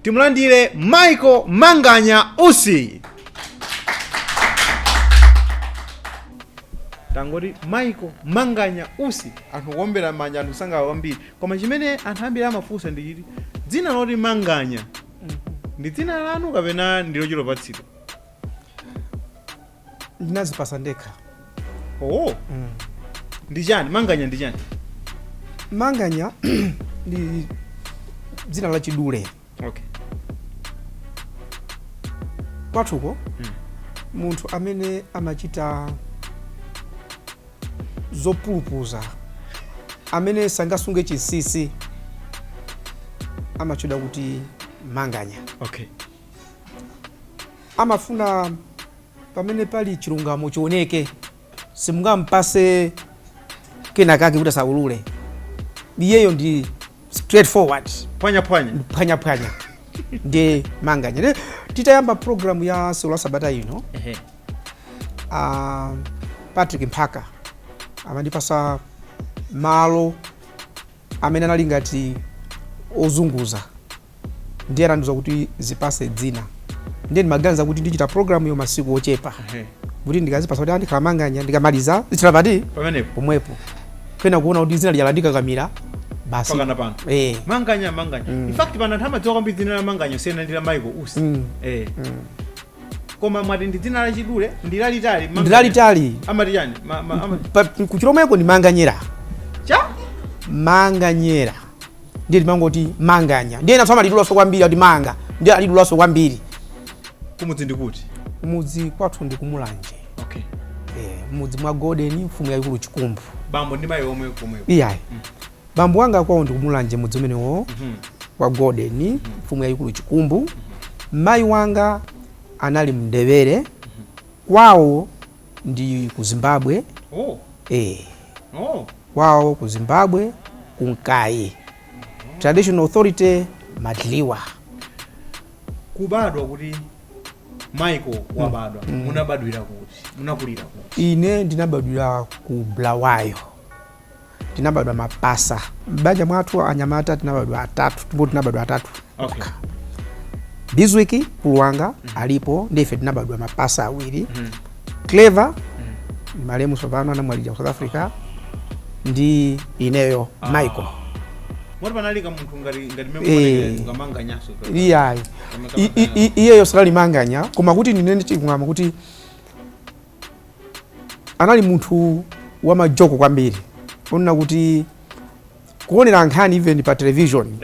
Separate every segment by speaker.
Speaker 1: Timulandire Michael Manganya Usi. Tangoti Michael Manganya Usi, anthu kuombera manja, anthu kusangalala kwambiri. Koma chimene anthu ambiri amafunsa ndi chiti: dzina loti Manganya ndi dzina lanu kapena ndi lochita kupatsidwa?
Speaker 2: Ndinazipasa ndekha.
Speaker 1: Oh. Ndi chani Manganya? Ndi chani?
Speaker 2: Manganya ndi dzina la chidule. Kwathuko munthu amene amachita zopulupudza, amene sangasunge chinsinsi, amatchedwa kuti Manganya. Amafuna pamene pali chilungamo chioneke, simungampase kena kake kuti asaulule. Iyeyo ndi straightforward.
Speaker 1: Phwanyaphwanya.
Speaker 2: Phwanyaphwanya ndi Manganya. Titayamba program ya Sewero la Sabata ino, Patrick Mphaka amandipasa malo amene anali ngati ozunguza, ndiye anandiuza kuti zipase dzina. Ndiye ndimaganiza kuti ndichita program yo masiku ochepa, kuti ndikazipasa kuti andikhala Manganya, ndikamaliza zithera pati?
Speaker 1: Pamenepo.
Speaker 2: Pomwepo. Kena kuona kuti dzina lija landikakamira basi.
Speaker 1: Pakana pano.
Speaker 2: Eh.
Speaker 1: Manganya, Manganya. In fact, pano anthu amadziwa kwambiri dzina la Manganya kusiyana ndi la Michael Usi. Koma mwati ndi dzina lachidule, ndi lalitali, Manganya.
Speaker 2: Ndi lalitali.
Speaker 1: Amati chani?
Speaker 2: Kuchilomweko ndi Manganyera.
Speaker 1: Cha?
Speaker 2: Manganyera. Ndiye timangoti Manganya. Ndiye nathu amalidulaso kwambiri, ati manga, ndiye alidulaso kwambiri.
Speaker 1: Kumudzi ndi kuti?
Speaker 2: Kumudzi kwathu ndi kuMulanje. Eh, mudzi mwa Golden, mfumu yayikulu Chikumbu.
Speaker 1: Bambo ndi mayi omwe komweko?
Speaker 2: Iyayi, bambo wanga kwawo ndi kuMulanje, mudzi umenewo wa Golden, mfumu yayikulu Chikumbu. Mayi wanga anali Mndebele, kwawo ndi ku Zimbabwe. Eh. Kwawo ku Zimbabwe, ku Nkayi, Traditional Authority Madliwa.
Speaker 1: Kubadwa, kuti Michael wabadwa, munabadwira kuti? Munakulira kuti?
Speaker 2: Ine ndinabadwira ku Bulawayo. Tinabadwa mapasa. M'banja mwathu anyamata tinabadwa atatu, ndipo tinabadwa atatu. Bizwiki mkulu wanga alipo, ndi ife tinabadwa mapasa awiri. Clever, malemu tsopano, anamwalira ku South Africa, ndi ineyo Michael.
Speaker 1: Moti panali kamunthu ngati
Speaker 2: Eh.
Speaker 1: kamanganyaso?
Speaker 2: Iyayi. Iyeyo sanali Manganya, koma kuti ndinene chilungamo kuti anali munthu wamajoko kwambiri, onena kuti kuonera nkhani even pa television,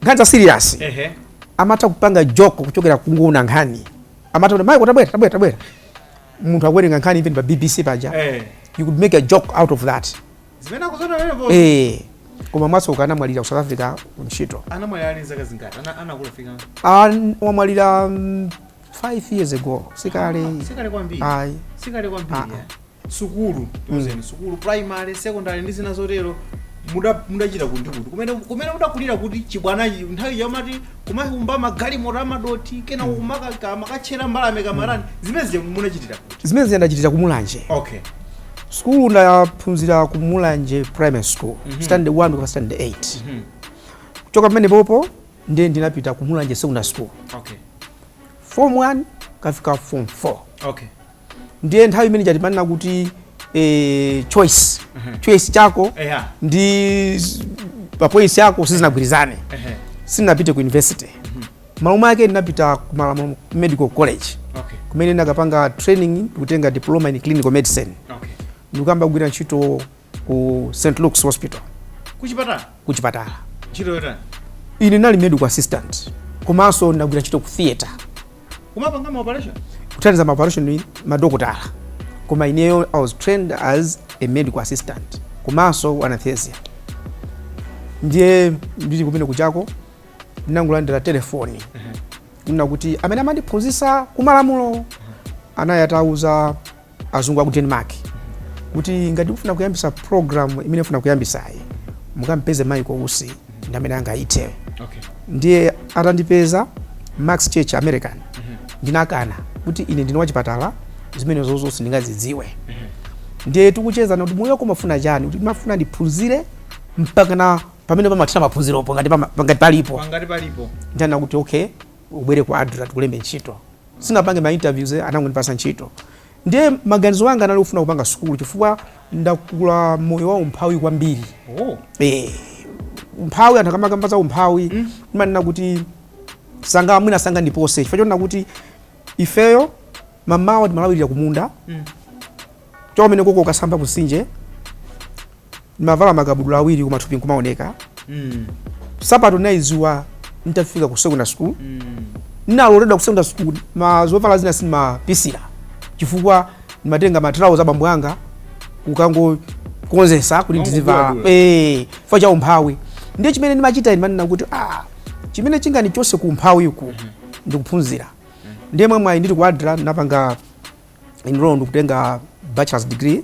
Speaker 2: nkhani za serious, amatha kupanga joko kuchokera kungoona nkhani. Amatha kuti, "Michael, tabwera, tabwera, tabwera." Munthu akuwerenga nkhani even pa BBC paja, you could make a joke out of that.
Speaker 1: Zimene akuzona pamenepo.
Speaker 2: Eh, koma mwatsoka anamwalira ku South Africa kuntchito.
Speaker 1: Anamwalira ali zaka zingati? Anakula fika?
Speaker 2: Ah, wamwalira 5 years ago, sikale.
Speaker 1: Sikale kwambiri.
Speaker 2: Ayi.
Speaker 1: Sikale kwambiri.
Speaker 2: Ah, ah.
Speaker 1: Sukulu, tiuzeni, sukulu, primary, secondary ndi zina zotero, mudachita kuti kumene mudakulira, kuti chibwanachi nthawi yamati kumakumba magalimoto amadoti, kena kumakatchera mbalame kamarani, zimene zija munachitira kuti?
Speaker 2: Zimene zindachitira kuMulanje. Sukulu ndaphunzira ku Mulanje Primary School, standard 1 kuka standard 8. Kuchoka pamene popo ndiye ndinapita ku Mulanje Secondary School, form 1 kafika form 4. Ndiye nthawi imene chatimanena kuti choice, choice chako ndi pa points yako sizinagwirizane. Sindinapite ku university. Malo mwake ndinapita ku Malamulo Medical College, kumene ndakapanga training ndikutenga diploma in clinical medicine. Ndikuyamba kugwira ntchito ku St Luke's Hospital.
Speaker 1: Kuchipatala?
Speaker 2: Kuchipatala.
Speaker 1: Ntchito yotani?
Speaker 2: Ine ndinali medical assistant, komanso ndinagwira ntchito ku theatre.
Speaker 1: Kumapanga ma operation?
Speaker 2: Kuthandiza ma operation madokotala, koma ineyo I was trained as a medical assistant komanso anesthesia. Ndiye ndili kumene kuchako ndinangolandira telefoni kunena kuti amene amandiphunzitsa kumalamulo anali atauza azungu aku Denmark kuti ngati mufuna kuyambisa program imene mufuna kuyambisayi, mukampeze Michael Usi, ndi amene angaithe. Ndiye atandipeza Max Church, American, ndinakana kuti ine ndine wachipatala, zimene zozo sindingazidziwe. Ndiye tikuchezana kuti moyo wako umafuna chani, kuti ndimafuna ndiphunzire mpaka na Pamene pamathira maphunziropo, ngati ngati palipo.
Speaker 1: Pangati palipo.
Speaker 2: Ndiana kuti okay, ubwere ku ADRA tikulembe ntchito. Sinapange ma interviews, anangondipasa ntchito. Ndiye maganizo anga anali kufuna kupanga sukulu chifukwa ndakula moyo wa umphawi kwambiri. Umphawi, anthu akamakamba za umphawi, ndimanena kuti sanga mwina sanga ndipose, chifukwa chonena kuti ifeyo mamawa timalawirira kumunda, chokamene koko ukasamba kusinje, ndimavala makabudula awiri kumathupi nkumaoneka. Sapato ndinayiziwa nditafika ku secondary school. Ndinaloledwa ku secondary school, ma zovala zina sindimapisira chifukwa ndimatenga matrauza abambo anga kukangokonzesa kuti ndizivala.
Speaker 1: Kungogula.
Speaker 2: Chifukwa cha umphawi. Ndiye chimene ndimachita, ndimanena kuti ah, chimene chingandichose ku umphawi uku ndikuphunzira. Ndiye mwamwayi ndili ku ADRA ndinapanga enroll, ndikutenga bachelor's degree,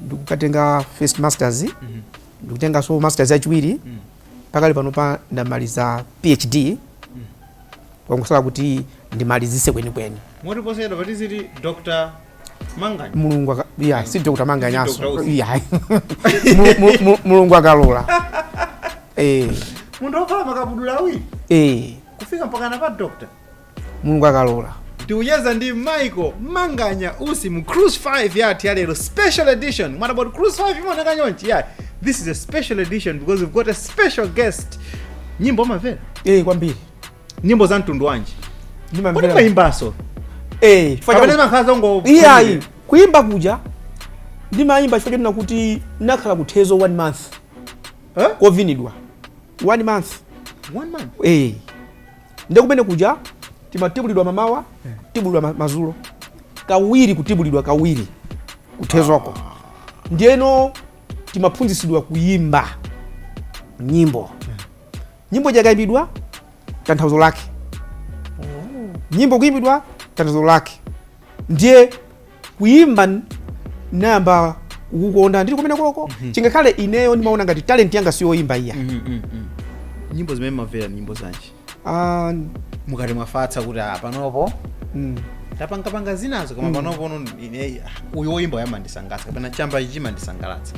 Speaker 2: ndikukatenga first masters, ndikutenganso masters yachiwiri. Pakali pano pa ndamaliza PhD, kwangosala kuti ndimalizise kwenikweni.
Speaker 1: Moti posachedwa patiziti Dr Manganya?
Speaker 2: Mulungu ya, si Dr Manganyaso.
Speaker 1: Dr. Usi.
Speaker 2: Ya. Mulungu akalola.
Speaker 1: Munthu wovala makabudula awiri kufika mpakana pa doctor.
Speaker 2: Mulungu akalola.
Speaker 1: Tikucheza ndi Michael Manganya Usi mu Cruise 5 yathu ya lero, special edition. What about Cruise 5 imaoneka nyonchi? Yeah, this is a special edition because we've got a special guest. Nyimbo umamvera?
Speaker 2: Kwambiri.
Speaker 1: Nyimbo za mtundu wanji? Kodi
Speaker 2: Ndimamvera.
Speaker 1: mayimbaso?
Speaker 2: Chifukwa
Speaker 1: kapena zimakhala zongo?
Speaker 2: Iyayi, kuimba kuja ndimayimba chifukwa chonena kuti ndinakhala kuthezo one month.
Speaker 1: Eh?
Speaker 2: Kovinidwa one month.
Speaker 1: One month?
Speaker 2: Ndiye kumene kuja timatibulidwa mamawa, tibulidwa mazulo kawiri, kutibulidwa kawiri kuthezoko. Ndiyeno timaphunzitsidwa kuyimba nyimbo. Nyimbo jakayimbidwa, tanthauzo lake. Nyimbo kuyimbidwa, tanthauzo lake. Ndiye kuyimba nayamba kukukonda ndili kumene koko. Chingakhale ineyo ndimaona ngati talent yanga siyoyimba, iya.
Speaker 1: Nyimbo zimene mumamvera ni nyimbo zanji?
Speaker 2: Ah,
Speaker 1: Mukati mwafatsa kuti ah, panopo tapangapanga zinazo, koma panopo no ine ah, uyu woyimba yamandisangalatsa kapena chamba ichi chimandisangalatsa.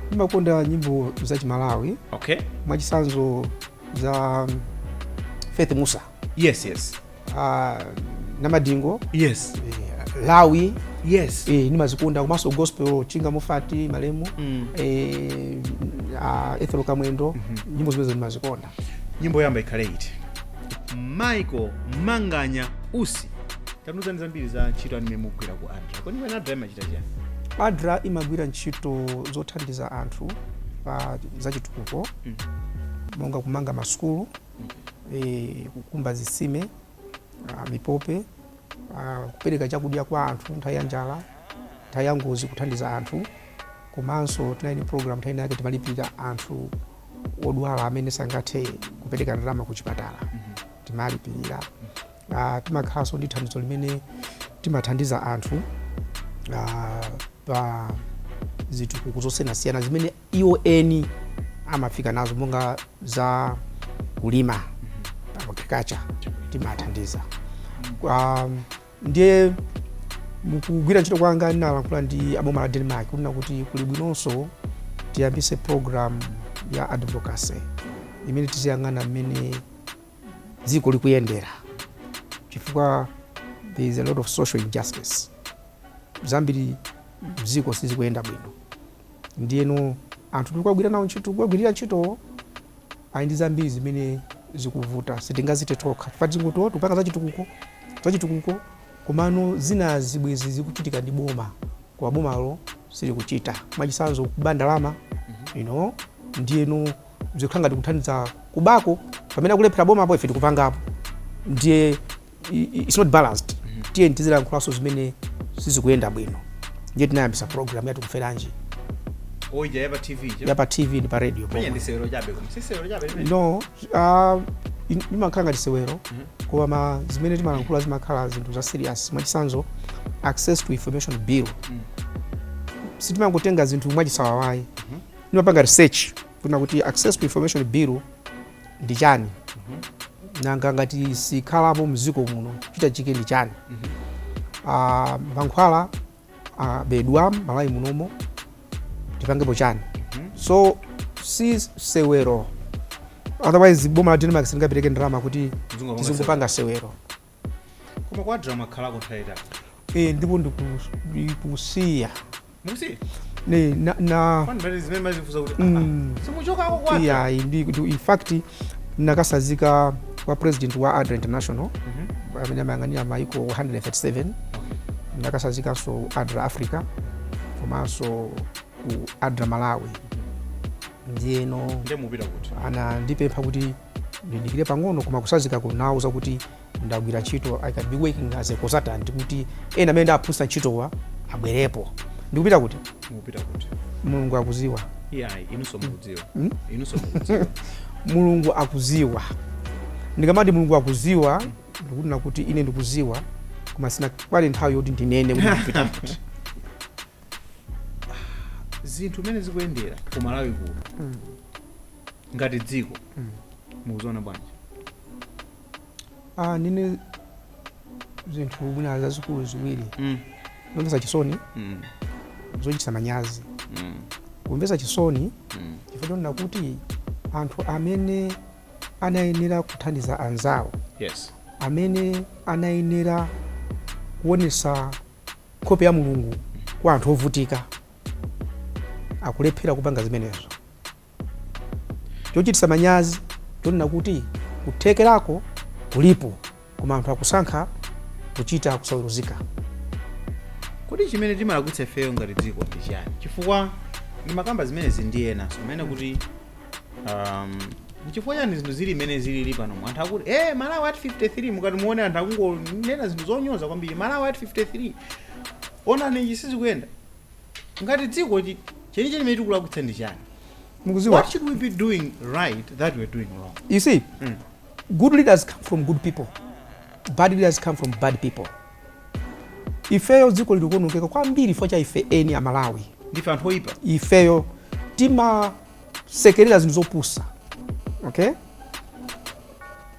Speaker 2: Ndimakonda nyimbo za Chimalawi. Mwachitsanzo za Faith Musa. Namadingo. Lawi. Ndimazikonda. Komanso gospel, Chinga Mufati malemu, Ethel Kamwendo. Nyimbo zimene ndimazikonda.
Speaker 1: Nyimbo yoyamba ikhale iti, Michael Manganya Usi? Tanuzani zambiri za ntchito amene mugwira ku ADRA. Kodi mwene ADRA imachita chani?
Speaker 2: ADRA imagwira ntchito zothandiza anthu pa zachitukuko, monga kumanga masukulu, kukumba zitsime, mipope, kupereka chakudya kwa anthu nthawi ya njala, nthawi ya ngozi kuthandiza anthu. Komanso tinali ndi program nthawi yake timalipirira anthu odwala amene sangathe kupereka ndalama ku chipatala, timalipirira. Timakhalanso ndi thandizo limene timathandiza anthu pa zitukuko zosiyanasiyana zimene iwo eni amafika nazo, monga za kulima, agriculture, timathandiza. Ndiye mukugwira ntchito kwanga ndinalankhula ndi aboma la Denmark kunena kuti kuli bwinonso tiyambise program ya advocacy imene tiziyang'ana mmene dziko likuyendera, chifukwa there is a lot of social injustice, zambiri mdziko sizikuyenda bwino. Ndiyeno anthu tikukagwira nawo ntchito, kukagwirira ntchitowo ali ndi zambiri zimene zikuvuta, sitingazite tokha chifukwa tingoti tikupanga zachitukuko, zachitukuko, komano zinazi bwezi zikuchitika ndi boma, koma bomalo silikuchita. Mwachitsanzo kuba ndalama. Ndiyeno zikukhala ngati kuthandiza kubako pamene akulephera bomapo, ife tikupangapo. Ndiye it's not balanced. Tiye tizilankhulanso zimene sizikuyenda bwino. Ndiye tinayambisa program yati Kuferanji.
Speaker 1: Oija ya pa TV
Speaker 2: Ya pa TV ndi pa radio
Speaker 1: penya
Speaker 2: pomwe.
Speaker 1: Ndi sewero chabe, koma si sewero chabe limene?
Speaker 2: No, imakhala ngati sewero, koma zimene timalankhula zimakhala zinthu za serious. Mwachitsanzo Access to Information Bill, sitimangotenga zinthu mwachisawawayi. Timapanga research kuna kuti Access to Information Bill ndi chani, nanga ngati sikhalapo mdziko muno chitachike ndi chani? Mankhwala abedwa Malawi munomo, tipangepo chani? So Si sewero, otherwise boma la Denmark silingapereke ndalama kuti
Speaker 1: Mzungu
Speaker 2: tizingopanga sewero.
Speaker 1: Koma kwa ADRA makhalako nthawi itali.
Speaker 2: Ndipo ndikusiya.
Speaker 1: Mukusiya?
Speaker 2: Ne, na
Speaker 1: Kwani mbali zimene mazifunsa kuti simuchokako kwa ADRA?
Speaker 2: Yeah, in fact nakasazika kwa president wa ADRA International amene amayang'anira maiko 137. Ndakasazikanso ADRA Africa komanso ku ADRA Malawi. Ndiyeno
Speaker 1: Ndiye mupita kuti?
Speaker 2: Anandipempha kuti ndidikire pang'ono, koma kusazika kunawuza kuti ndagwira ntchito, I can be working as a consultant kuti ena amene ndaphunzitsa ntchitowa abwerepo. Ndikupita kuti?
Speaker 1: Mupita kuti?
Speaker 2: Mulungu akuziwa.
Speaker 1: Iyayi, inunso mukudziwa. Inunso mukudziwa.
Speaker 2: Mulungu akuziwa. Ndikamati Mulungu akuziwa, ndikunena kuti ine ndikuziwa, koma sina pali nthawi yoti ndinene kuti ndikupita kuti.
Speaker 1: Zinthu mmene zikuyendera ku Malawi kuno ngati dziko, mukuziona bwanji?
Speaker 2: Ah, nine zinthu mwina zazikulu ziwiri: zomvetsa chisoni, zochititsa manyazi. Kumvetsa chisoni chifukwa chonena kuti anthu amene anayenera kuthandiza anzawo, amene anayenera kuonesa nkhope ya Mulungu kwa anthu ovutika, akulephera kupanga zimenezo. Chochititsa manyazi chonena kuti kuthekerako kulipo, koma anthu akusankha kuchita kusaweruzika.
Speaker 1: Kodi chimene timalakwitsa ifeyo ngati dziko ndi chiyani? Chifukwa ndimakamba zimenezi ndi ena so amene kuti nchifukwa chani zinthu zili imene zilili pano? Anthu akuti Malawi at 53. Mukati muone, anthu akungonena zinthu zonyoza kwambiri. Malawi at 53, onani, ichi sizikuyenda. Ngati dziko, chenicheni chimene tikulakwitsa ndi chani?
Speaker 2: Mukuziwa,
Speaker 1: What should we be doing right that we're doing wrong?
Speaker 2: You see, good leaders come from good people, bad leaders come from bad people. Ifeyo dziko likuonongeka kwambiri chifukwa cha ife eni Amalawi.
Speaker 1: Ndife anthu oyipa.
Speaker 2: Ifeyo timasekerera zinthu zopusa, okay?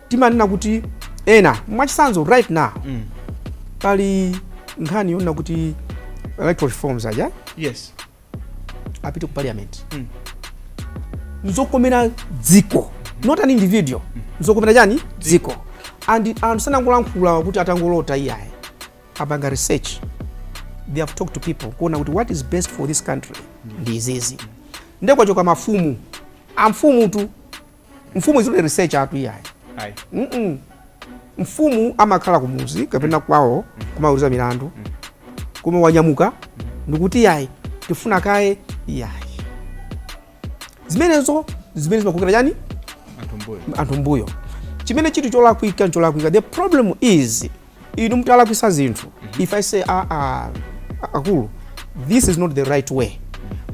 Speaker 2: Timanena kuti ena, mwachitsanzo, right now pali nkhani yonena kuti electoral reforms aja apite ku parliament. Nzokomera dziko, not an individual. Nzokomera chani? Dziko. And anthu sanangolankhula kuti atangolota, iyayi. Apanga research, they have talked to people kuona kuti what is best for this country ndi izizi. Ndiye kwachoka mafumu, amfumu tu. Mfumu is not a research atu, iyayi.
Speaker 1: Ayi.
Speaker 2: Mfumu amakhala kumuzi kapena kwawo kumaweruza milandu, koma wanyamuka ndikuti yayi, tifuna kaye, iyayi. Zimenezo zimene zimakokera chani?
Speaker 1: Anthu mbuyo.
Speaker 2: Anthu mbuyo. Chimene chinthu cholakwika ncholakwika. The problem is, inu mutalakwisa zinthu, if I say, "Ah, ah, akulu, this is not the right way,"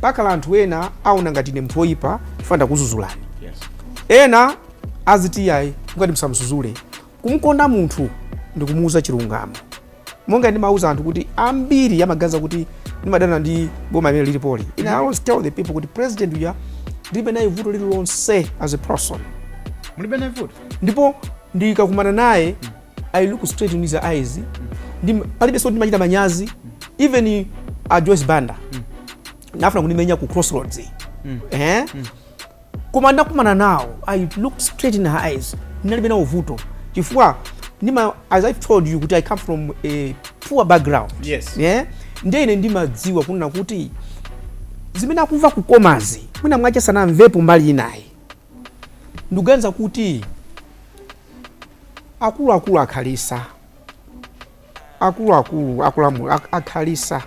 Speaker 2: pakhala anthu ena aona ngati ine munthu woyipa chifukwa ndakuzuzulani. Ena aziti, "Yayi, mukati musamuzuzule." Kumukonda munthu ndikumuuza chilungamo. Monga ndimauza anthu kuti ambiri amaganiza kuti ndimadana ndi boma imene lilipoli. Ine, I always tell the people kuti president uja ndilibe naye vuto lililonse as a person.
Speaker 1: Mulibe naye vuto?
Speaker 2: Ndipo ndikakumana naye, I look straight in his eyes. Palibe so ndimachita manyazi. Even a Joyce Banda nafuna kundimenya ku Crossroads, eh? Koma ndakumana nawo, I looked straight in her eyes, ndinalibe nawo vuto chifukwa ndima, as I've told you kuti I come from a poor background. Yeah? Ndiye ine ndimadziwa kunena kuti zimene akumva kukomazi mwina mwache sanamvepo mbali inayi. Ndikuganiza kuti akuluakulu akhalisa, akuluakulu akulamula akhalisa,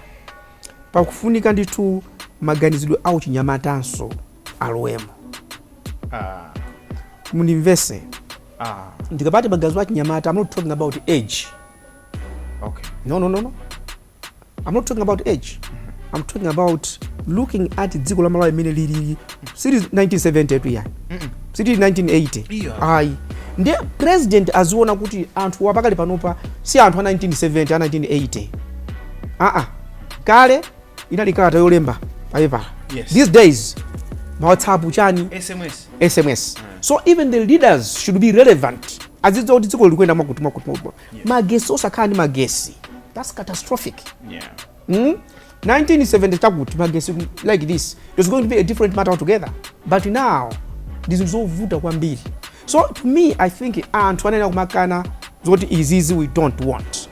Speaker 2: pakufunika ndithu maganizidwe awo chinyamatanso alowemo. Mundimvese. Ndikapati maganizo a chinyamata, I'm not talking about age. No, no, no, no, I'm not talking about age. I'm talking about looking at dziko la Malawi imene lilili. Sili 1970 yayi, sili 1980. Ayi. Ndiye president aziona kuti anthu wapakali panopa si anthu a 1970, a 1980, aa. Kale inali kalata yolemba papepala. These days ma WhatsApp, chani,
Speaker 1: SMS.
Speaker 2: SMS. So even the leaders should be relevant, azidziwa kuti dziko likuyenda mwakuti mwakuti mwakuti. Magesi, osakhala ndi magesi, that's catastrophic. 1970 chakuti magesi like this, it was going to be a different matter altogether. But now ndi zinthu zovuta kwambiri. So to me, I think anthu anena kumakana zoti izizi we don't want.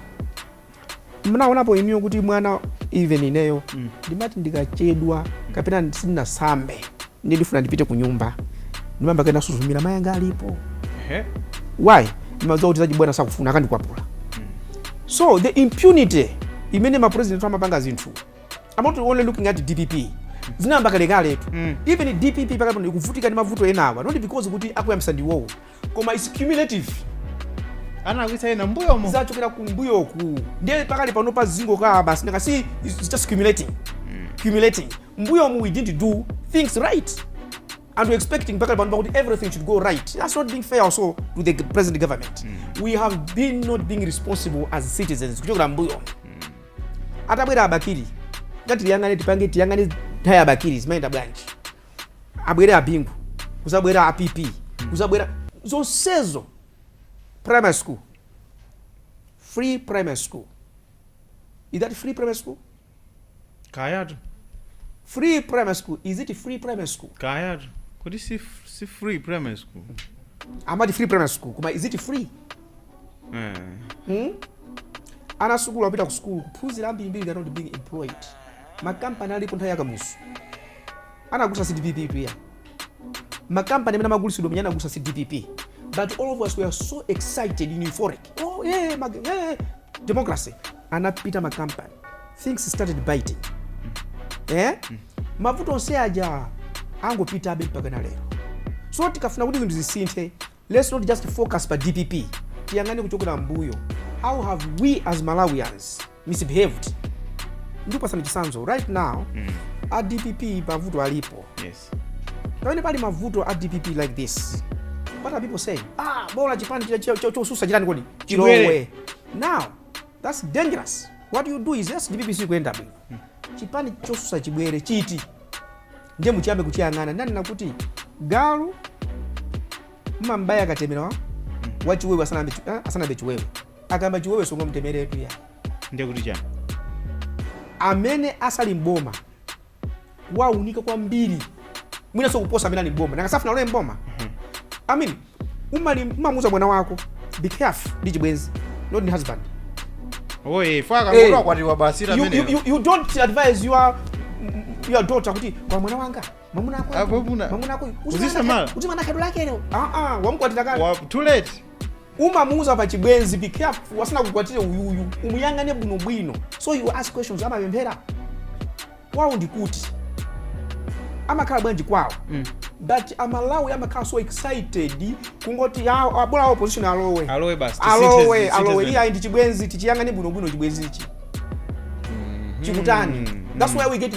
Speaker 2: Mnaonapo inuyo kuti mwana, even ineyo ndimati ndikachedwa kapena sindinasambe, ndi ndifuna ndipite ku nyumba, ndimamba kena suzumira, mayi anga alipo? Why? Ndimadziwa kuti zachibwana sakufuna, akandikwapula. So the impunity imene ma president amapanga zinthu, I'm not only looking at DPP, zinayamba kalekaletu. Even DPP pakati pano ikuvutika ndi mavuto enawa, not because kuti akuyambisa ndiwowo, koma it's cumulative.
Speaker 1: Anakwisa ena mbuyomo.
Speaker 2: Zachokera kumbuyoku. Ndiye pakali pano pa zingo ka basi ndakasi, it's just cumulating, cumulating. Mbuyomu we didn't do things right and we're expecting pakali pano pakuti everything should go right. That's not being fair also to the present government. We have been not being responsible as citizens kuchokera mbuyomu. Atabwera Abakiri, ngati tiyang'ane, tipange, tiyang'ane nthawi ya Abakiri zimayenda bwanji, abwere Abingu, kuzabwera app, kuzabwera zonsezo, primary school, free primary school. Is that free primary school?
Speaker 1: Kayatu.
Speaker 2: Free primary school, is it free primary school?
Speaker 1: Kayatu, kuti si free primary school.
Speaker 2: Amati free primary school, koma is it free? Ana sukulu apita ku sukulu kuphunzira ambirimbiri, they are not being employed. Makampani alipo nthawi yakamuzu anagulitsa si DPP tuya. Makampani amene amagulisidwa mene anagulitsa si DPP, but all of us were so excited and euphoric. Oh yeah, yeah, democracy. Anapita makampani, things started biting, eh? Mavuto onse aja angopitabe mpaka na lero. So tikafuna kuti zinthu zisinthe, let's not just focus pa DPP. Tiyang'ane kuchokera mbuyo, how have we as Malawians misbehaved? Ndipasani chitsanzo right now. A DPP mavuto alipo. Pamene pali mavuto a DPP like this, what are people saying? Ah, bola chipani chosusa chitani kodi?
Speaker 1: Chibwere.
Speaker 2: Chilowe. Now that's dangerous. What you do is, yes, DPP sikuyenda bwino, chipani chosusa chibwere chiti, ndiye muchiyambe kuchiyang'ana. Ndanena kuti galu mmambaya akatemera wa chiwewe asanambe chiwewe. Akamba chiwewe, songomutemeretu ya.
Speaker 1: Ndiye kuti chani?
Speaker 2: Amene asali mboma waunika kwambiri mwinanso kuposa amene ali mboma, nakasafuna alowe mboma. I mean, umamuuza mwana wako, "Be careful ndi chibwenzi," not ndi husband.
Speaker 1: Oye, faka
Speaker 2: Eh.
Speaker 1: ngoto akwatiwa basi.
Speaker 2: You don't advise your daughter kuti, "Kwa mwana wanga, mwamuna ako
Speaker 1: Apo
Speaker 2: mwamuna ako
Speaker 1: Uzisamala.
Speaker 2: uzimana khedo lake leo." Ah ah, wamukwatira kale.
Speaker 1: Too late.
Speaker 2: Umamuuza pa chibwenzi, "Be careful, wasina kukwatire uyuyu, umuyang'ane bwinobwino." So you ask questions: amapemphera? Kwawo ndikuti? Amakhala bwanji kwawo? But Amalawi amakhala so excited kungoti abola opposition alowe.
Speaker 1: Alowe basi.
Speaker 2: Alowe.
Speaker 1: Tisinthe
Speaker 2: Alowe.
Speaker 1: zimene.
Speaker 2: Iye ndi chibwenzi, tichiyang'ane bwinobwino chibwenzichi chikutani. That's why we get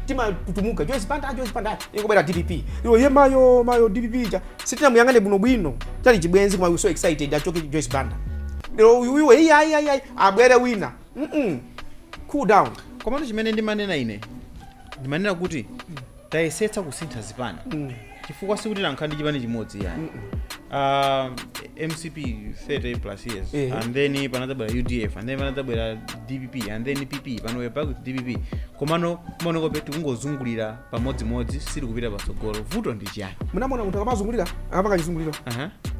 Speaker 2: timatutumuka. Joyce Banda, Joyce Banda, ikubwera DPP, iwo ye mayo mayo DPP cha sitinamuyang'ane bwinobwino, chali chibwenzi, koma we so excited achoke Joyce Banda. Lero uyuyu, iya iya iya, abwere wina. Cool down.
Speaker 1: Komatu chimene ndimanena ine, ndimanena kuti tayesetsa kusintha zipani, chifukwa sikuti tankhala ndi chipani chimodzi yani. MCP 30 plus years, and then panadzabwera UDF, and then panadzabwera DPP, and then PP. Pano we're back with DPP, komano kumaonekope tikungozungulira pamodzimodzi, sitikupita patsogolo. Vuto ndi chiyani?
Speaker 2: Munamona munthu akamazungulira, akamapanga chizunguliro,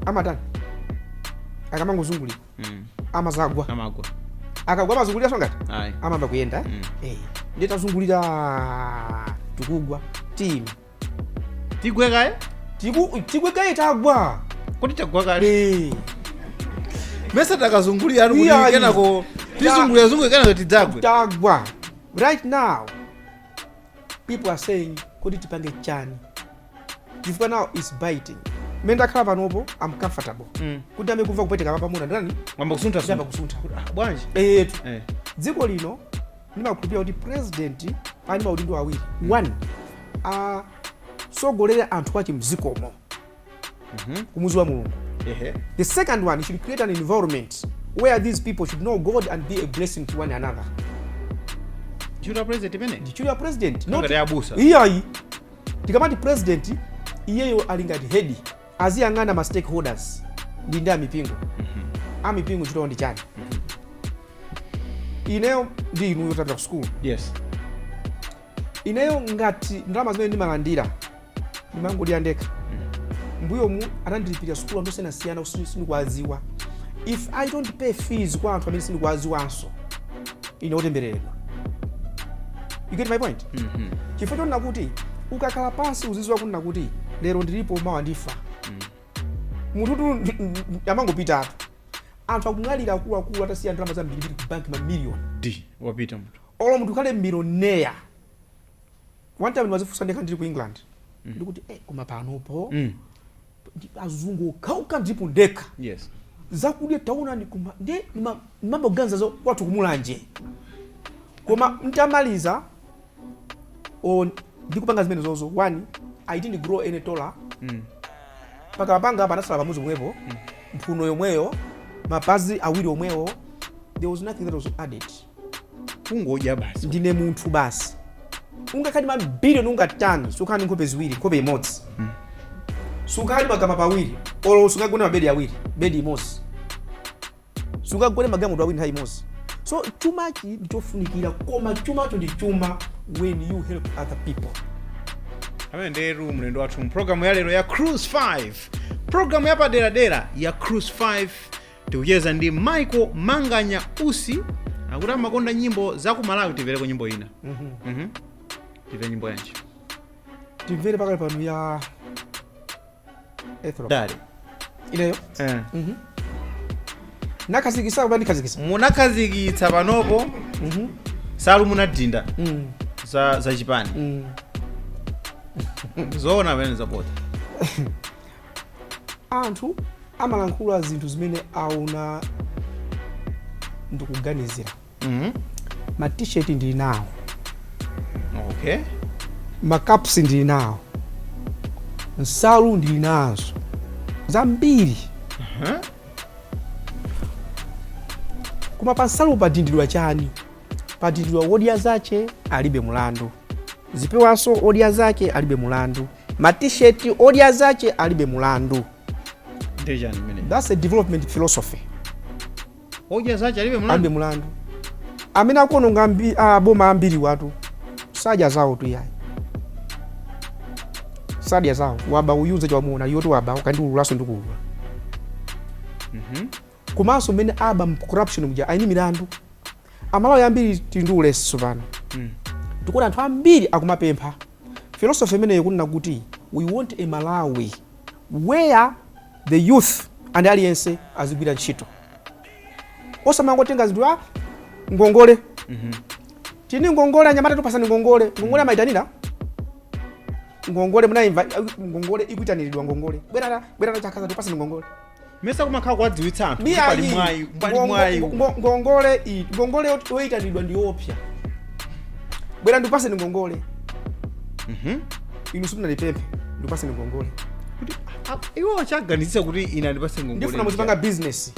Speaker 2: amatani akamangozungulira? Amazagwa.
Speaker 1: Amagwa.
Speaker 2: Akagwa amazungulira so ngati
Speaker 1: Ayi.
Speaker 2: amamba kuyenda. Eh, ndiye tazungulira, tikugwa tima.
Speaker 1: Tigwe kaye.
Speaker 2: Tigwe kaye, tagwa.
Speaker 1: Kuti tagwa kale?
Speaker 2: Eh.
Speaker 1: Mese takazungulira ari kuti
Speaker 2: Iyayi.
Speaker 1: kenako tizungulira zungulira, kenako tidzagwe.
Speaker 2: Tagwa. Right now people are saying kuti tipange chani, chifukwa now is biting. Mmene ndakhala panopo, I'm comfortable. Kuti ambe kumva kupweteka pamuna ndani,
Speaker 1: Mwamba kusuntha.
Speaker 2: ndiyamba
Speaker 1: Suntha.
Speaker 2: kusuntha.
Speaker 1: Ah, bwanji?
Speaker 2: Etu.
Speaker 1: Eh.
Speaker 2: Dziko lino ndimakhulupirira kuti president ali maudindo awiri. One, asogolere anthu achi mzikomo kumuzi wa Mulungu. The second one, should create an environment where these people should know God and be a blessing to one another.
Speaker 1: Ntchito ya president imene?
Speaker 2: Ntchito ya president.
Speaker 1: Ngati abusa.
Speaker 2: Iyayi, tikamati president, iyeyo ali ngati head, aziyang'ana ma stakeholders ndi amipingo. Amipingo ntchito ndi chani? Ineyo ndi inuyo tapita ku school. Ineyo ngati ndalama zimene ndimalandira ndimangodya ndekha, mbuyomu anandilipirira sukulu anthu osiyanasiyana sindikuwadziwa. If I don't pay fees kwa anthu amene sindikuwadziwanso, ine otembereredwa. You get my point? Chifukwa chonena kuti ukakhala pansi uzidziwa kunena kuti lero ndilipo, mawa ndifa. Munthutu amangopitatu. Anthu akumwalira akuluakulu atasiya ndalama zambirimbiri ku banki, mamiliyoni.
Speaker 1: D wapita munthu.
Speaker 2: Olo munthu ukhale millionaire, one time ndimazifunsa ndekha ndili ku England, ndikuti koma panopo azungu okhauka, ndipo ndekha zakudya taonani, kuma ndi ndimamboganiza zo kwathu kumulanje. Koma ntamaliza o ndikupanga zimene zozo, one, I didn't grow any taller. Paka panga panasala pamuzi pomwepo, mphuno yomweyo, mapazi awiri omwewo. There was nothing that was added.
Speaker 1: Kungodya basi.
Speaker 2: Ndine munthu basi. Ungakhale mabiliyoni, ungatani, sukhala ndi nkhope ziwiri, nkhope imodzi. Sukhala ndi magama pawiri, olo sungagone mabedi awiri, bedi imodzi. Sungagone magalimoto awiri nthawi imodzi. So chumachi ndichofunikira, koma chumacho ndi chuma when you help other people.
Speaker 1: Amene ndetu mlendo wathu mpulogalamu ya lero ya Cruise 5, pulogalamu yapaderadera ya Cruise 5. Tikucheza ndi Michael Manganya Usi, akuti amakonda nyimbo za ku Malawi. Timvereko nyimbo ina. Timvere nyimbo yanji?
Speaker 2: Timvere pakali pano ya Ethro.
Speaker 1: Dali.
Speaker 2: Ineyo nakhazikisa kuba ndikhazikisa.
Speaker 1: Munakhazikitsa panopo salu munadinda za chipani. Zoona pamene zabodza?
Speaker 2: Anthu amalankhula zinthu zimene aona ndikuganizira. Ma T-shirt ndili nawo. Ma caps ndili nawo, nsalu ndili nazo zambiri. Koma pa nsalu padindidwa chani? Padindidwa "Wodya zache alibe mulandu". Zipewanso "Odya zache alibe mulandu". Ma T-shirt "Odya zache alibe mulandu".
Speaker 1: Ndi chani mmene?
Speaker 2: That's a development philosophy.
Speaker 1: Odya zache alibe
Speaker 2: alibe
Speaker 1: mulandu.
Speaker 2: Mulandu. Amene akuononga boma ambiri watu sadya zawo tu, yayi, sadya zawo. Waba uyuze chawamuona yoti waba, ukandiululaso ndikuulula. Komanso mmene aba corruption muja aini milandu. Amalawi ambiri tili ndi ulesi pano. Tikuona anthu ambiri akumapempha. Philosophy imeneyo kunena kuti we want a Malawi where the youth and aliyense azigwira ntchito, osamangotenga zinthu a ngongole. Tini ngongole, anyamata tupasani ngongole. Ngongole amayitanira ngongole, munayimva ngongole ikuitaniridwa? Ngongole bwerana bwerana chakhaza, tupasani ngongole.
Speaker 1: Mesa kumakhala kuwadziwitsa anthu kuti pali mwayi, pali mwayi.
Speaker 2: Ngongole iyi, ngongole yoyitanidwa ndi yoopsa. Bwera ndipaseni ngongole. Inu simunalipemphe, ndipaseni ngongole.
Speaker 1: Kuti iwo achaganizisa kuti ine andipase ngongole.
Speaker 2: Ndifuna muzipanga business.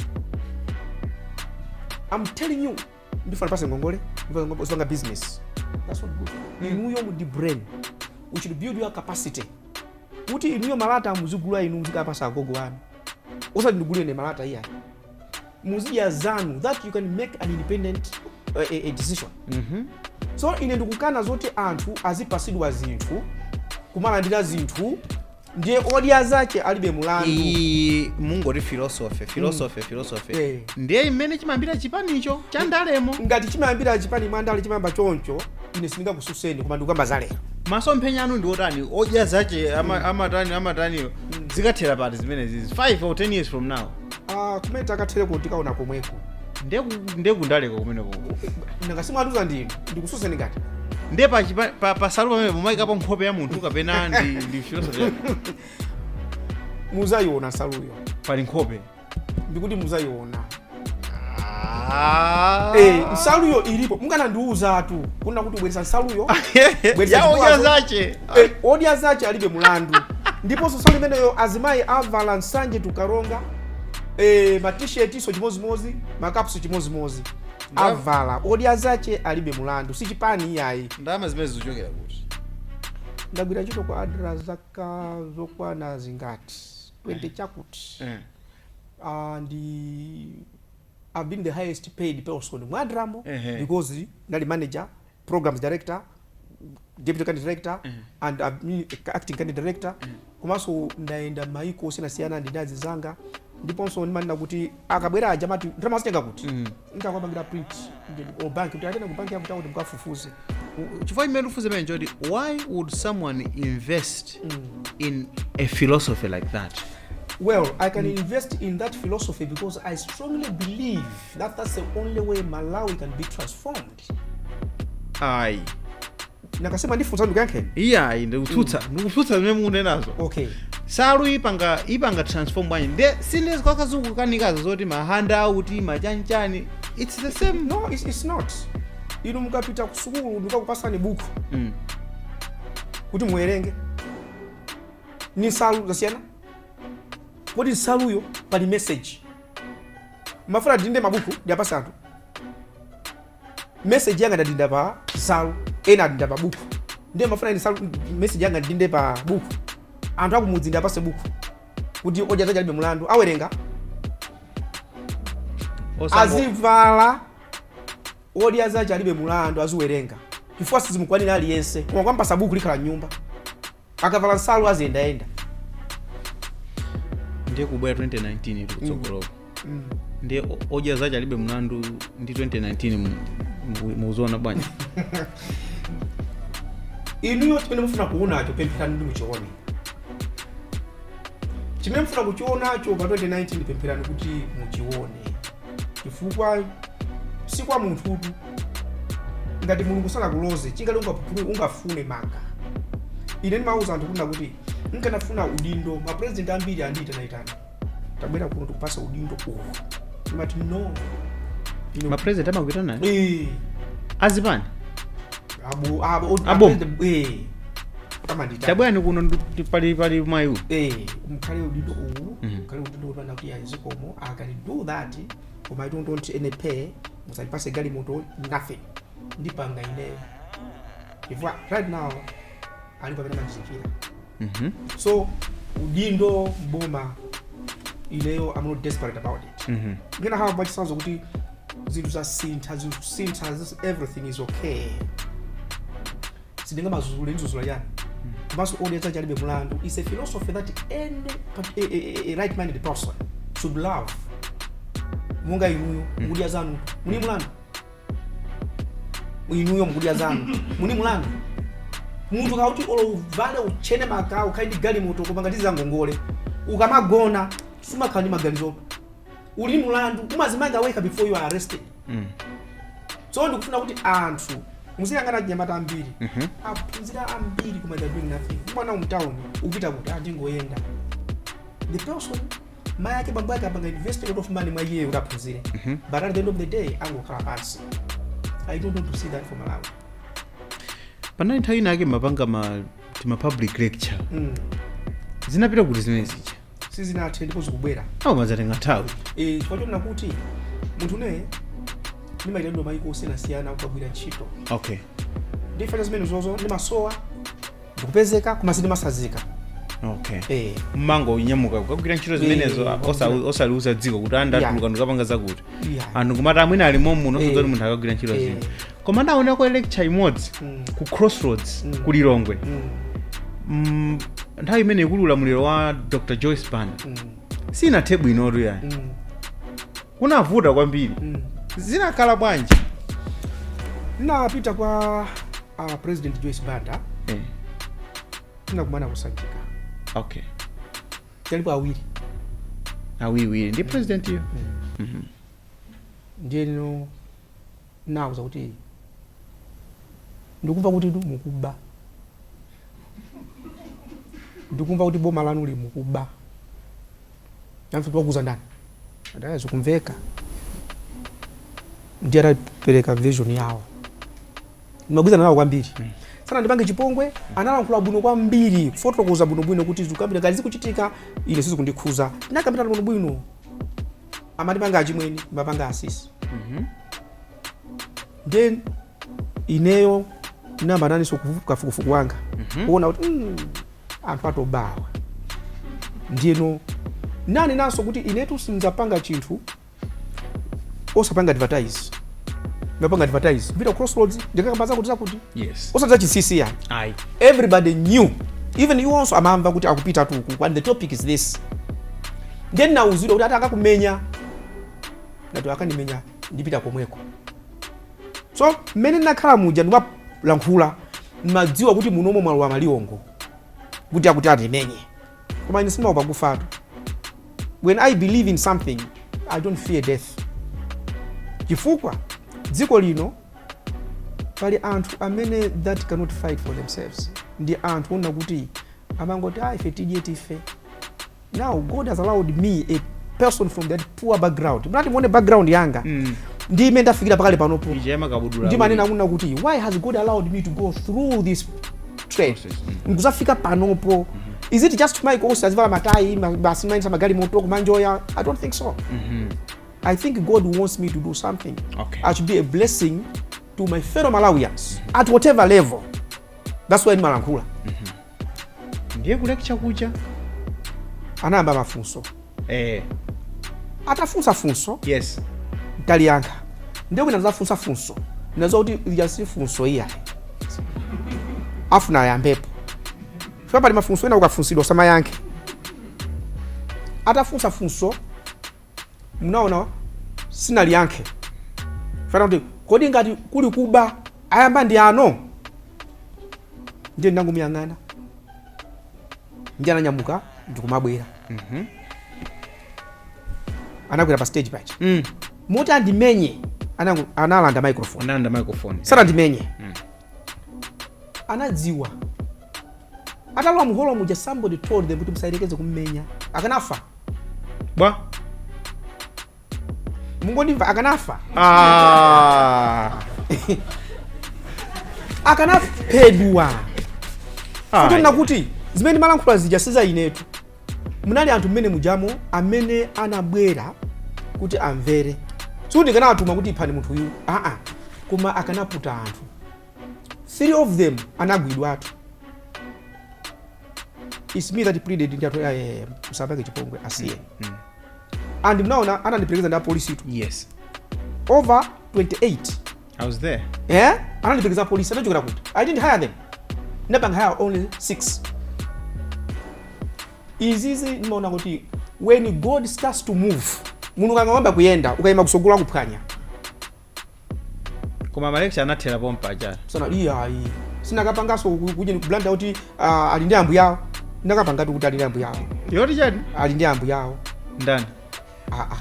Speaker 2: I'm telling you, ndifuna ndipase ngongole, ndifuna muzipanga business. That's not good. Inuyo mudi brain, we should build your capacity kuti inuyo malata muzigula inu, muzikapasa agogo anu, osati ndigulire ine malata iyayi. Muzidya zanu, that you can make an independent a decision. So ine ndikukana zoti anthu azipasidwa zinthu, kumalandira zinthu, ndiye "Odya zache alibe mulandu".
Speaker 1: Iyi mungoti philosophy, philosophy, philosophy. Ndiye imene chimayambira chipanicho cha ndalemo.
Speaker 2: Ngati chimayambira chipani mwandale chimayamba choncho, ine sindingakususeni, koma ndikukamba za lero.
Speaker 1: Masomphenya anu ndi otani? Odya zache amatani amataniyo zikathera pati zimenezi 5 or 10 years from now?
Speaker 2: Ah, kumene takathereko tikaona komweko.
Speaker 1: Ndiye kundaleko kumeneko.
Speaker 2: Nanga simwatuza ndinu, ndikususeni ngati?
Speaker 1: Ndiye pa salu pamene mumayikapo nkhope ya munthu kapena ndi philosophy yake?
Speaker 2: Muzayiona nsaluyo.
Speaker 1: Pali nkhope?
Speaker 2: Ndikuti muzayiona.
Speaker 1: Ah.
Speaker 2: Nsaluyo ilipo. Mukanandiuzatu kuna kuti bweresa nsaluyo, bweresa
Speaker 1: ya odya
Speaker 2: chipewazo.
Speaker 1: zache.
Speaker 2: "Odya zache alibe mulandu". Ndiponso nsalu imeneyo azimayi avala Nsanje tukaronga, ma T-shirt so chimozimozi, ma caps chimozimozi, avala "Odya zache alibe mulandu". Si chipani iyayi.
Speaker 1: Ndalama zimene zikuchokera kuti?
Speaker 2: Ndagwira ntchito kwa ADRA zaka zokwana zingati, 20 chakuti. And I've been the highest paid person mu ADRA mo because ndali manager, programs director. deputy country director and acting country director. Komanso ndayenda maiko osiyanasiyana ndi azizanga, ndiponso ndimanena kuti akabwera aja amati ndalama zitenga kuti ntakupangira print o bank kuti atena ku banki yakuti akuti mukafufuze.
Speaker 1: Chifukwa chimene ndikufunsa pamene choti, why would someone invest in a philosophy like that?
Speaker 2: Well, I can invest in that philosophy because I strongly believe that that's the only way Malawi can be transformed.
Speaker 1: Ayi.
Speaker 2: Nakasema ndifunsa, ndikuyankheni.
Speaker 1: Iyayi, ndikutsutsa zimene mukunenazo.
Speaker 2: Okay.
Speaker 1: Salu ipanga transform bwanji? Nde sindizikakazukukanikazo zoti ma handout, machanchani, it's the same.
Speaker 2: No, it's not. Inu mukapita ku sukulu, ndikakupasani buku kuti muwerenge, ni nsalu zasiyana. Kodi nsaluyo pali message? Mafuna ndinde mabuku ndiyapasa anthu, message yanga ndadinda pa nsalu, ena adinda pa buku. Ndiye mafuna ine nsalu, message yanga ndinde pa buku, anthu akumudzi ndiyapase buku kuti Odya Zake Alibe Mulandu, awerenga? Azivala Odya Zake Alibe Mulandu, aziwerenga, chifukwa sizimukwanira aliyense. Koma kwampasa buku likhala mnyumba, akavala nsalu aziyendayenda.
Speaker 1: Ndiye kubwera 2019 tikutsogoloko, ndiye Odya Zake Alibe Mlandu ndi 2019 mukuziona bwanji?
Speaker 2: Inuyo chimene mufuna kuonacho, pempherani ndi muchione. Chimene mufuna kuchionacho pa 2019, pempherani kuti muchione, chifukwa si kwa munthutu. Ngati Mulungu sanakuloze chingati ungafune maka. Ine ndimawuza anthu kunena kuti nkanafuna udindo, mapresident ambiri andiyitanayitana, "Tabwera kuno tikupasa udindo uwu." Ndimati no.
Speaker 1: Mapresident amakuitana?
Speaker 2: Eh.
Speaker 1: Azipani?
Speaker 2: Abo abo.
Speaker 1: Abo.
Speaker 2: Eh, amanditana.
Speaker 1: Tabwerani kuno, pali mwayi.
Speaker 2: Eh, mukhale udindo uwu, mukhale udindo upanda kuti azikomo. I can do that, koma I don't want any pay. Musandipase galimoto, nothing. Ndipanga ineyo, chifukwa right now alipo amene amandizikira. So udindo mboma, ineyo I'm not desperate about it. Ngena hawa mwachitsanzo kuti zinthu zasintha, zinthu kusintha, everything is okay. Sindingamazuzule, ndizuzula chani? Komanso Odya Zake Alibe Mulandu is a philosophy that any a right minded person should love. Monga inuyo mukudya zanu, muli mulandu? Inuyo mukudya zanu, muli mulandu? Munthu kauti olo uvale uchene maka, ukhale ndi galimoto, koma ngati zangongole, ukamagona sumakhala ndi maganizo uli mulandu, umazimanga wekha before you are arrested. So ndikufuna kuti anthu muziyang'ana anyamata ambiri aphunzira ambiri, koma they're doing nothing. Mwana umtown upita kuti andingoyenda, the person mayi ake, bambo ake apanga invest a lot of money mwa iye kuti aphunzire, but at the end of the day angokhala pansi. I don't want to see that for Malawi.
Speaker 1: Panali nthawi ina ake mapanga ma tima public lecture. Zinapita kuti zimene zija?
Speaker 2: Sizinathe, ndipo zikubwera.
Speaker 1: Awo mazatenga nthawi.
Speaker 2: Eh, chifukwa chonena kuti munthu une ndimayitanidwa mayiko osiyanasiyana kukagwira ntchito. Ndifanya zimene zozo, ndimasowa ndikupezeka, koma sindimasazika.
Speaker 1: Okay.
Speaker 2: Eh.
Speaker 1: Mmango nyamuka kukagwira ntchito zimenezo, osaliuza dziko kuti andatuluka ndikapanga zakuti. Anthu kumati amwene alimo muno, osadzoti munthu akagwira ntchito zina. Koma ndaonako lecture imodzi ku Crossroads ku Lilongwe. Nthawi imene ikuli ulamuliro wa Dr Joyce Banda. Sinathe bwinotu yani. Kunavuta kwambiri. Zinakhala bwanji?
Speaker 2: Napita kwa President Joyce Banda. Tinakumana kusanjika. Talipo awiri.
Speaker 1: Awiriwiri ndi president iyo.
Speaker 2: Ndiyeno nauza kuti ndikumva kuti inu mukuba, ndikumva kuti boma lanu limukuba. Anthu tiwakuza ndani? Adaye zikumveka. Ndiye atapereka vision yawo, ndimagwirizana nawo kwambiri. Sana ndipange chipongwe, analankhula bwino kwambiri, kufotokoza bwinobwino kuti zikukambira ngati zikuchitika, ine sizikundikhuza. Tinakambirana bwinobwino, amandipanga achimweni, mapanga asisi. Then ineyo namba naninso kafukufuku wanga kuona kuti anthu atobawa. Ndiyeno nani nanso kuti inetu sindzapanga chinthu osapanga advertise. Ndimapanga advertise, kupita ku Crossroads, ndikakamba zakuti zakuti. Osati za chinsinsi yani.
Speaker 1: Ayi.
Speaker 2: Everybody knew, even iwo onso amamva kuti akupita tuku and the topic is this. Then nauzidwa kuti ati akakumenya, ndati akandimenya ndipita komweko. So mmene ndinakhala muja ndimalankhula, ndimadziwa kuti munomo mwalowa maliwongo kuti akuti andimenye, koma ine sindimaopa kufatu. When I believe in something, I don't fear death, chifukwa dziko lino pali anthu amene that cannot fight for themselves, ndi anthu ona kuti amangoti, "Ah, ife tidye tife." Now God has allowed me, a person from that poor background, mnati muone background yanga ndi imene ndafikira pakale panopo.
Speaker 1: Ija yamakabudula.
Speaker 2: Ndimanena kuna kuti why has God allowed me to go through this trade
Speaker 1: Process,
Speaker 2: nkuzafika panopo? Is it just Michael Usi azivala matayi basi, mayendesa magalimoto, kumanjoya? I don't think so. I think God wants me to do something. I should be a blessing to my fellow Malawians at whatever level. That's why ndimalankhula.
Speaker 1: Ndiye ku lecture kucha
Speaker 2: Anayamba mafunso. Atafunsa funso, ntaliyankha. Ndiye kwina zafunsa funso, ndinadziwa kuti lija si funso iyayi, afuna ayambepo, chifukwa pali mafunso ena ukafunsidwa usamayankhe. Atafunsa funso, munaona sinaliyankhe, fana kuti kodi ngati kuli kuba ayamba ndi ano? Ndiye ndangomuyang'ana, ndiye ananyamuka ndikumabwera. Anakwera pa stage paja moti andimenye, analanda microphone.
Speaker 1: Analanda microphone.
Speaker 2: Sanandimenye. Anadziwa atalowa muholo muja, somebody told them kuti musayerekeze kummenya, akanafa.
Speaker 1: Bwa?
Speaker 2: Mungondimva, akanafa.
Speaker 1: Ah.
Speaker 2: Akanaphedwa.
Speaker 1: Ah,
Speaker 2: Kuti nakuti zimene ndimalankhula zija siza inetu. Munali anthu mmene mujamo amene anabwera kuti amvere. Sikuti ndikanawatuma kuti iphani munthu uyu, aa, koma akanaputa anthu. Three of them anagwidwatu. It's me that pleaded ndi anthu, "Musapange chipongwe, asiye." And mnaona anandiperekeza ndi apolisi tu. Over 28.
Speaker 1: I was there.
Speaker 2: Eh, anandiperekeza polisi. Anachokera kuti? I didn't hire them. Ndinapanga hire only six. Izizi ndimaona kuti when God starts to move, munthu ukangayamba kuyenda, ukayima kusogola kuphwanya.
Speaker 1: Koma ma lecture anathera pompa aja?
Speaker 2: Sana iyayi, sinakapangaso kuja kublanda kuti ali ndi ambuye awo. Ndakapangati kuti ali ndi ambuye awo.
Speaker 1: Yoti chani?
Speaker 2: Ali ndi ambuye awo.
Speaker 1: Ndani?
Speaker 2: Ah, ah.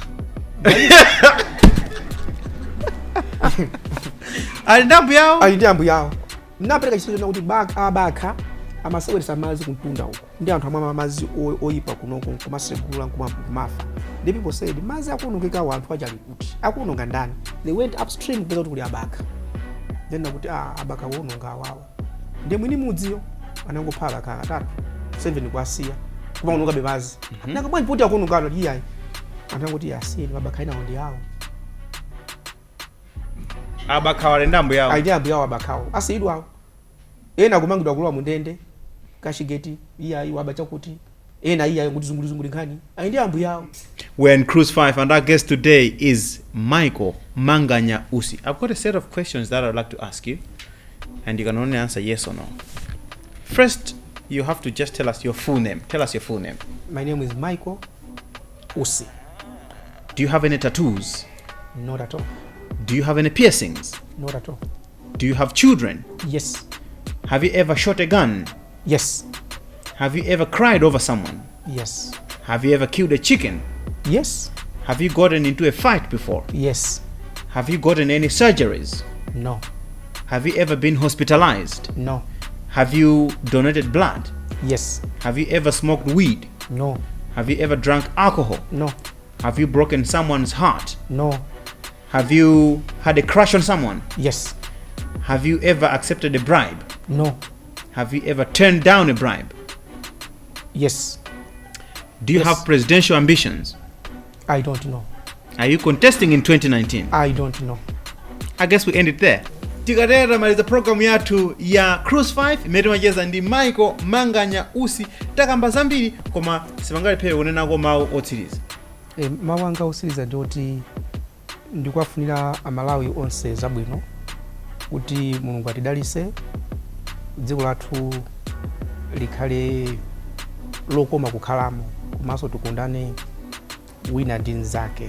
Speaker 1: Ali ndi ambuye awo.
Speaker 2: Ali ndi ambuye awo. Napereka chitsanzo kuti abakha amaseweresa madzi kumtunda uko, ndi anthu amwe madzi oyipa kunoko nkumasegula nkumafa. The people said, "Madzi akuonongekawo, anthu aja ali kuti? Akuononga ndani?" They went upstream kupeza kuti kuli abakha. Then nakuti, "Ah, abakha wononga awawa." Ndi mwini mudziyo anangopha abakha atatu, 7 kuasiya, kumaonongabe madzi. Nanga bwanji poti akuonongano? Iyayi, anthu angoti, "Asiyeni, abakha inawo ndi awo."
Speaker 1: Abakha ali ndi ambuye awo.
Speaker 2: Ali ndi ambuye awo. Abakhawo asiyidwawo, ena akumangidwa, kulowa mundende, kashigeti, iyayi waba chakuti, ena iyayi kuti zungulizunguli nkhani, ali ndi ambuye awo.
Speaker 1: We're in Cruise 5, and our guest today is Michael Manganya Usi. I've got a set of questions that I'd like to ask you, and you can only answer yes or no. First, you have to just tell us your full name. Tell us your full name.
Speaker 2: My name is Michael Usi.
Speaker 1: Do you have any tattoos?
Speaker 2: Not at all.
Speaker 1: Do you have any piercings?
Speaker 2: Not at all.
Speaker 1: Do you have children?
Speaker 2: Yes.
Speaker 1: Have you ever shot a gun?
Speaker 2: Yes.
Speaker 1: Have you ever cried over someone?
Speaker 2: Yes.
Speaker 1: Have you ever killed a chicken?
Speaker 2: Yes.
Speaker 1: Have you gotten into a fight before?
Speaker 2: Yes.
Speaker 1: Have you gotten any surgeries?
Speaker 2: No.
Speaker 1: Have you ever been hospitalized?
Speaker 2: No.
Speaker 1: Have you donated blood?
Speaker 2: Yes.
Speaker 1: Have you ever smoked weed?
Speaker 2: No.
Speaker 1: Have you ever drunk alcohol?
Speaker 2: No.
Speaker 1: Have you broken someone's heart?
Speaker 2: No.
Speaker 1: Have you had a crush on someone?
Speaker 2: Yes.
Speaker 1: Have you ever accepted a bribe?
Speaker 2: No.
Speaker 1: Have you ever turned down a bribe?
Speaker 2: Yes.
Speaker 1: Do you
Speaker 2: Yes.
Speaker 1: have presidential ambitions?
Speaker 2: I don't know.
Speaker 1: Are you contesting in 2019?
Speaker 2: I don't know.
Speaker 1: I guess we end it there. Tikatera tamaliza programu yathu ya Cruise 5 imene timacheza ndi Michael Manganya Usi. Takamba zambiri, koma sipangalephere kunenako mawu otsiriza.
Speaker 2: E, mawu anga otsiriza ndioti Ndikuwafunira Amalawi onse zabwino, kuti Mulungu atidalise, dziko lathu likhale lokoma kukhalamo, komanso tikondane wina ndi mnzake.